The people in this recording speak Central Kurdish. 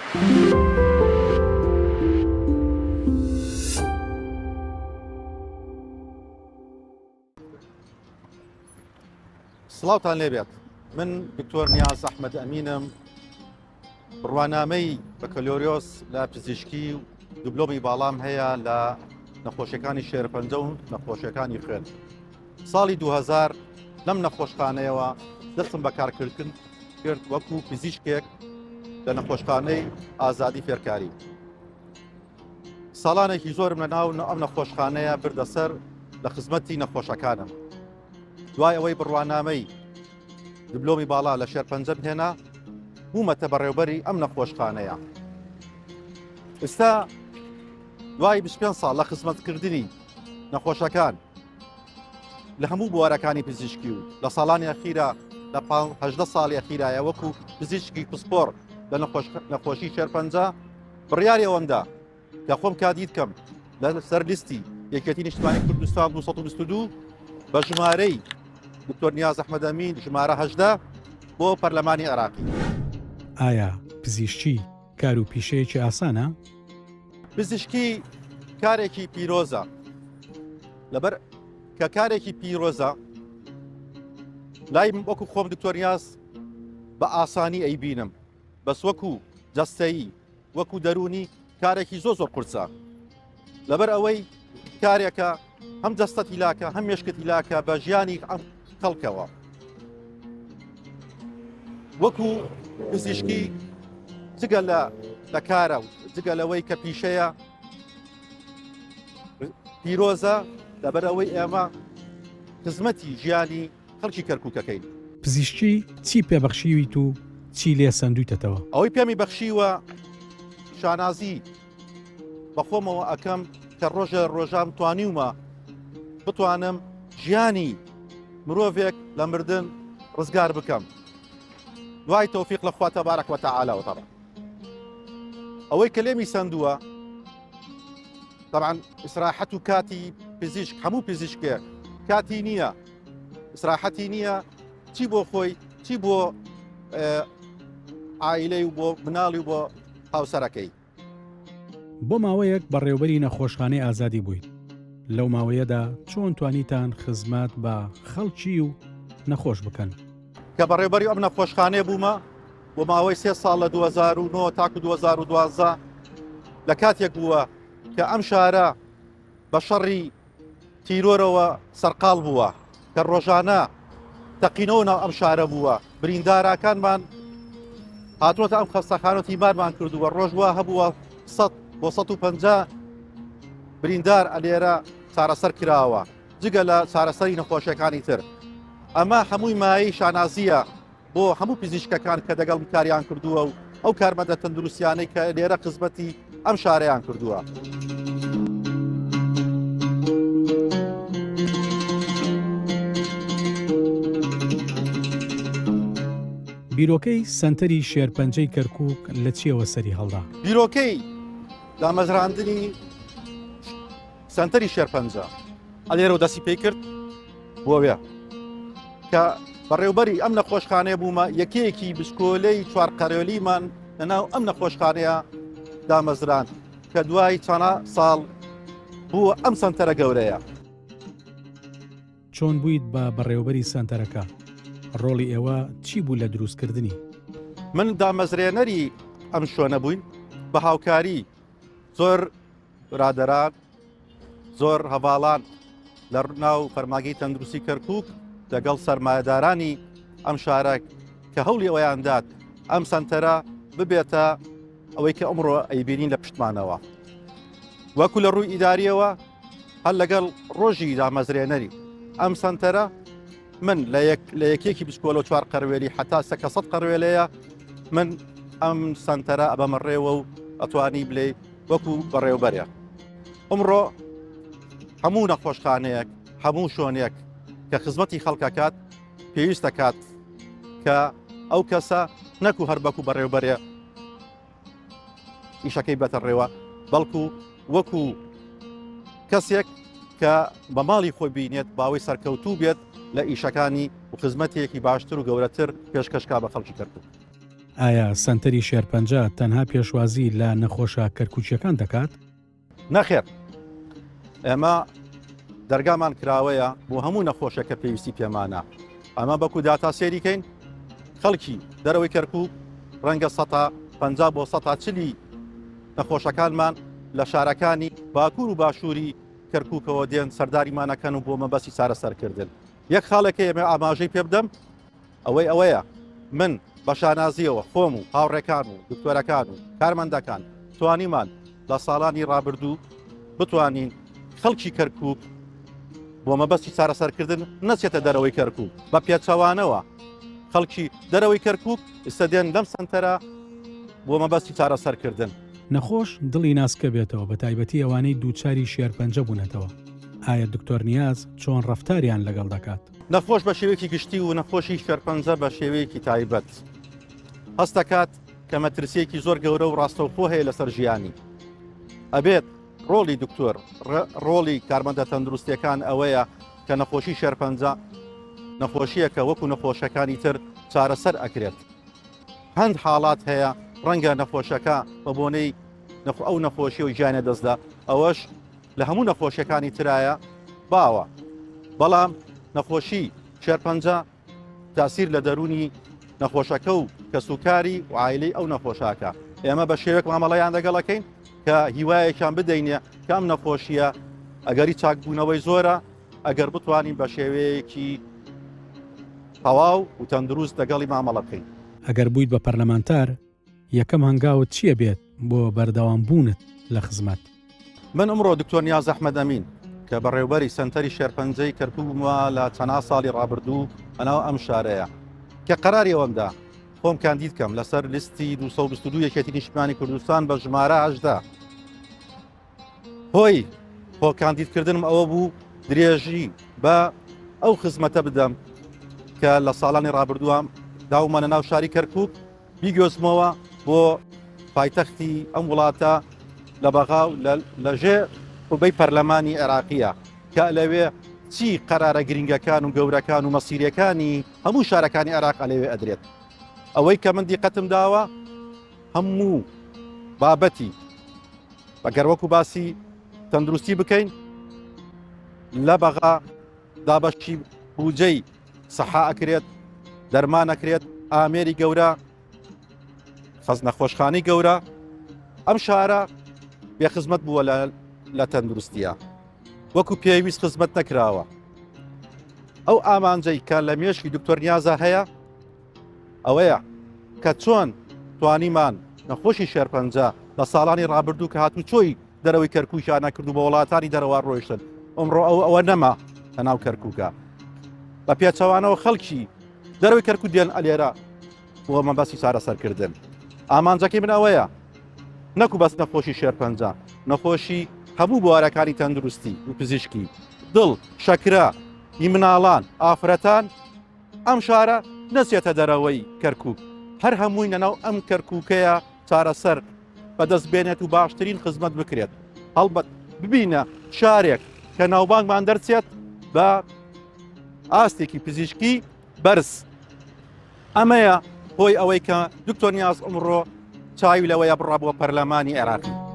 سڵاوتان لێبێت من دکتۆر نیاز ئەحمد ئەمینم بڕوانامەی بەکەلۆریۆس لە پزیشکی و دوبلۆمی باڵام هەیە لە نەخۆشیەکانی شێرپەنجە و نەخۆشیەکانی خوێن ساڵی 2000 لەم نەخۆشخانەیەوە دەستم بە کارکردن کرد وەکو پزیشکێک لە نەخۆشخانەی ئازادی فێرکاری ساڵانێکی زۆرم لە ناو ئەم نەخۆشخانەیە بردە سەر لە خزمەتی نەخۆشەکانم دوای ئەوەی بڕوانامەی دبلۆمی باڵا لە شێرپەنجەم هێنا بوومەتە بەڕێوبەری ئەم نەخۆشخانەیە ئێستا دوای 25 ساڵ لە خزمەتکردنی نەخۆشەکان لە هەموو بوارەکانی پزیشکی و لە ساڵانی ئەخیرا لە هەدە ساڵی ئەخیرایە وەکو پزیشکی پسپۆر لە نەخۆشی شێرپەنجە بڕیاری ئەوەمدا کە خۆم کاندید کەم لە سەر لیستی یەکێتی نیشتمانی کوردستان 222 بە ژمارەی دکتۆر نیاز ئەحمەد ئەمین ژمارە هەژدە بۆ پەرلەمانی عێراقی. ئایا پزیشکی کار و پیشەیەکی ئاسانە؟ پزیشکی کارێکی پیرۆزە لەبەر کە کارێکی پیرۆزە لای وەکو خۆم دکتۆر نیاز بە ئاسانی ئەیبینم بەس وەکو جەستەیی وەکو دەروونی کارێکی زۆر زۆر قورسە لەبەر ئەوەی کارێکە هەم جەستەت هیلاکە هەم مێشکت هیلاکە بە ژیانی ئەم خەڵکەوە وەکو پزیشکی جگە لە لە کارە و جگە لەوەی کە پیشەیە پیرۆزە لەبەر ئەوەی ئێمە خزمەتی ژیانی خەڵکی کەرکوکەکەین. پزیشکی چی پێ بەخشیویت و چی لێ سەندوویتەتەوە؟ ئەوەی پێمی بەخشیوە شانازی بە خۆمەوە ئەکەم کە ڕۆژە ڕۆژان توانیومە بتوانم ژیانی مرۆڤێک لە مردن ڕزگار بکەم دوای تۆفیق لە خوا تەبارەک وتەعالاوە تەبعەن ئەوەی کە لێمی سەندووە طبعا ئیسراحەت و کاتی پزیشک هەموو پزیشکێک کاتی نییە ئیسراحەتی نییە چی بۆ خۆی چی بۆ ئایلەی و بۆ مناڵی و بۆ هاوسەرەکەی. بۆ ماوەیەک بەڕێوبەری نەخۆشخانەی ئازادی بوویت لەو ماوەیەدا چۆن توانیتان خزمەت بە خەڵکی و نەخۆش بکەن؟ کە بەڕێوبەری ئەم نەخۆشخانەیە بوومە بۆ ماوەی سێ ساڵ لە 2009 تاکو 2012 لە کاتێک بووە کە ئەم شارە بە شەڕی تیرۆرەوە سەرقاڵ بووە کە ڕۆژانە تەقینەوە ناو ئەم شارە بووە برینداراکانمان هاتووەتە ئەم خەستەخانە تیمارمان کردووە ڕۆژ وا هەبووە 100 بۆ 150 بریندار ئەلێرە چارەسەر کراوە جگە لە چارەسەری نەخۆشیەکانی تر ئەمە هەمووی مایەی شانازیە بۆ هەموو پزیشکەکان کە دەگەڵم کاریان کردووە و ئەو کارمەندە تەندروستیانەی کە لێرە خزمەتی ئەم شارەیان کردووە. بیرۆکەی سەنتەری شێرپەنجەی کەرکووک لە چییەوە سەری هەڵدا؟ بیرۆکەی دامەزراندنی سەنتەری شێرپەنجە ئەلێرەوە دەستی پێی کرد بۆوێ کە بەڕێوبەری ئەم نەخۆشخانەیە بوومە یەکەیەکی بچکۆلەی چوارقەرێلیمان لەناو ئەم نەخۆشخانەیە دامەزران کە دوای چەند ساڵ بووە ئەم سەنتەرە گەورەیە. چۆن بوویت بە بەڕێوەبەری سەنتەرەکە؟ ڕۆڵی ئێوە چی بوو لە دروستکردنی؟ من دامەزرێنەری ئەم شوێنە بووین بە هاوکاری زۆر برادەران زۆر هەڤاڵان لە ناو فەرماگەی تەندروستی کەرکک لەگەڵ سەرمایەدارانی ئەم شارە کە هەوڵی ئەویان دات ئەم سنتەرە ببێتە ئەوەی کە ئەمڕۆ ئەیبینین لە پشتمانەوە وەکو لە ڕووی ئیداریەوە هەر لەگەڵ ڕۆژی دامەزرێنەری ئەم سنتەرە من لە یەک لە یەکێکی بچکۆلە چوار قەروێلی حتا سەکە سە قەروێلەیە من ئەم سنتەرە ئەبەمە ڕێوە و ئەتوانی بلێ وەکو بەڕێوبەرێ ئەمڕۆ هەموو نەخۆشخانەیەک هەموو شۆنێک کە خزمەتی خەڵکەکات پێویست دەکات کە ئەو کەسە نەکو هەر بەکو بەڕێوبەرێ ئیشەکەی بەتەڕێوە بەڵکو وەکو کەسێک کە بە ماڵی خۆی بینێت باوەی سەرکەوتوو بێت لە ئیشەکانی و خزمەتێکی باشتر و گەورەتر پێشکەشکا بە خەڵکی کەرکوک. ئایا سەنتەری شێرپەنجە تەنها پێشوازی لە نەخۆشە کەرکوکییەکان دەکات؟ نەخێر، ئێمە دەرگامان کراوەیە بۆ هەموو نەخۆشێک کە پێویستی پێمانە. ئەمە بەکو داتا سێری کەین خەڵکی دەرەوەی کەرکوک ڕەنگە سەتا 50 بۆ سەتا چلی نەخۆشەکانمان لە شارەکانی باکوور و باشووری کەرکوکەوە دێن سەرداریمانەکەن و بۆ مەبەستی چارەسەرکردن. یەک خاڵێک هەیە ئەمەوێ ئاماژەی پێ بدەم ئەوەی ئەوەیە من بە شانازیەوە خۆم و هاوڕێکان و دکتۆرەکان و کارمەندەکان توانیمان لە ساڵانی ڕابردوو بتوانین خەڵکی کەرکک بۆ مەبەستی چارەسەرکردن نەچێتە دەرەوەی کەرکک بە پێچەوانەوە خەڵکی دەرەوەی کەرکک ئیستا دێن لەم سەنتەرە بۆ مەبەستی چارەسەرکردن. نەخۆش دڵی ناسکە بێتەوە بەتایبەتی ئەوانەی دووچاری شێرپەنجە بوونەتەوە ئایا دکتۆر نیاز چۆن ڕەفتاریان لەگەڵ دەکات؟ نەخۆش بە شێوەیەکی گشتی و نەخۆشی شێرپەنجە بە شێوەیەکی تایبەت هەست دەکات کە مەترسیەکی زۆر گەورە و ڕاستەوخۆ هەیە لەسەر ژیانی. ئەبێت ڕۆڵی دکتۆر، ڕۆڵی کارمەندە تەندروستیەکان ئەوەیە کە نەخۆشی شێرپەنجە نەخۆشیەکە وەکو نەخۆشەکانی تر چارەسەر ئەکرێت. هەند حاڵات هەیە ڕەنگە نەخۆشەکە بە بۆنەی ئەو نەخۆشی و گیانە دەستدا ئەوەش لە هەموو نەخۆشیەکانی ترایە باوە بەڵام نەخۆشی شێرپەنجە تاسیر لە دەرونی نەخۆشەکە و کەسوکاری و عیلەی ئەو نەخۆشاکە ئێمە بە شێوەیەک مامەڵەیان لەگەڵەکەین کە هیوایەکیان بدەینێ کە ئەم نەخۆشیە ئەگەری چاکبوونەوەی زۆرە ئەگەر بتوانین بە شێوەیەکی تەواو و تەندروست لەگەڵی مامەڵە بکەین. ئەگەر بوویت بە پەرلەمانتار، یەکەم هەنگاوت چییە بێت بۆ بەردەوام بوونت لە خزمەت؟ من ئمڕۆ دکتۆر نیاز ئەحمەد ئەمین کە بەڕێوبەری سەنتەری شێرپەنجەی کەرکوک بوومە لە چەنا ساڵی ڕابردوو ئەناو ئەم شارەیە کە قەراری ئەوەمدا خۆم کاندید کەم لەسەر لیستی 222 یەکێتی نیشتمانی کوردستان بە ژمارە 18 هۆی خۆ کاندیدکردنم ئەوە بوو درێژی بە ئەو خزمەتە بدەم کە لە ساڵانی ڕابردووە داومانە ناو شاری کەرکک بیگۆزمەوە بۆ پایتەختی ئەم وڵاتە لە بەغا و لەژێ قوبەی پەرلەمانی عێراقیە کە لەوێ چی قەرارە گرنگەکان و گەورەکان و مەسیرەکانی هەموو شارەکانی عێراق ئەلەوێ ئەدرێت ئەوەی کە من دیقەتم داوە هەموو بابەتی ئەگەر وەکو باسی تەندروستی بکەین لە بەغا دابەشی بوجەی سەحا ئەکرێت دەرمان ئەکرێت ئامێری گەورە خەز نەخۆشخانەی گەورە ئەم شارە بێ خزمەت بووە لە تەندروستیە وەکو پێویست خزمەت نەکراوە ئەو ئامانجەی کە لە مێشکی دکتۆر نیازە هەیە ئەوەیە کە چۆن توانیمان نەخۆشی شێرپەنجە لە ساڵانی ڕابردوو کە هاتوچۆی دەرەوەی کەرکووکیان نەکرد و بە وڵاتانی دەرەوە ڕۆیشتن ئەمڕۆ ئەو ئەوە نەما لە ناو کەرکووکە بە پێچەوانەوە خەڵکی دەرەوەی کەرکوو دێن ئەلێرە بۆ مەبەستی چارەسەرکردن ئامانجەکەی من ئەوەیە نەکو بەس نەخۆشی شێرپەنجە نەخۆشی هەموو بوارەکانی تەندروستی و پزیشکی دڵ شەکرە ی مناڵان ئافرەتان ئەم شارە نەچێتە دەرەوەی کەرکوک هەر هەمووی لەناو ئەم کەرکوکەیە چارەسەر بەدەست بێنێت و باشترین خزمەت بکرێت هەڵبەت ببینە شارێک کە ناوبانگمان دەرچێت بە ئاستێکی پزیشکی بەرز ئەمەیە هۆی ئەوەی کە دکتۆر نیاز ئەمڕۆ چاوی لەوەیە بڕا بۆ پەرلەمانی عێراقی.